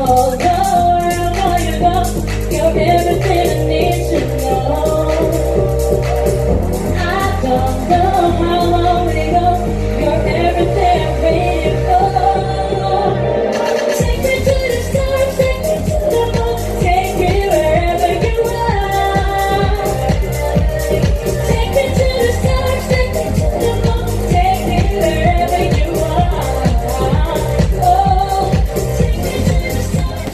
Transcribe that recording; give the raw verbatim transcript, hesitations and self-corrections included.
All the world, all you know, you're everything I need to know. I don't know how long we go, you're everything I'm waiting for. Take me to the stars, take me to the moon, take me wherever you are. Take me to the stars, take me to the moon, take me wherever you are. Oh, take me to the stars.